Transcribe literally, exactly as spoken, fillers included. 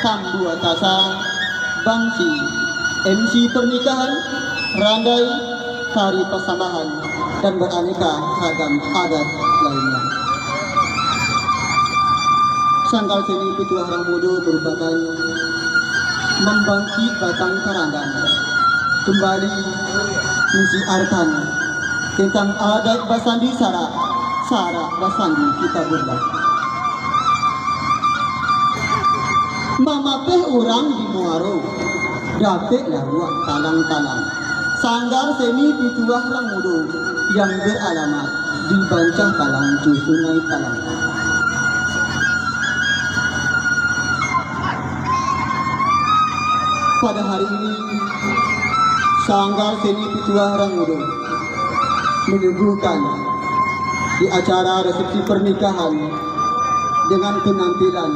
Sambua tasa, bangsi, M C pernikahan, randai, tari pasambahan, dan beraneka ragam adat lainnya. Sanggar Seni Pituah Rang Mudo merupakan membangkit batang karangan, kembali mensiarkan tentang adat basandi sarak, sarak basandi Kitabullah. Mamapeh urang di muaro, dapek laruak talang-talang. Sanggar Seni Pituah Rang Mudo yang beralamat di Bancah Talang, Sungai Talang. Pada hari ini, Sanggar Seni Pituah Rang Mudo menyuguhkan di acara resepsi pernikahan dengan penampilan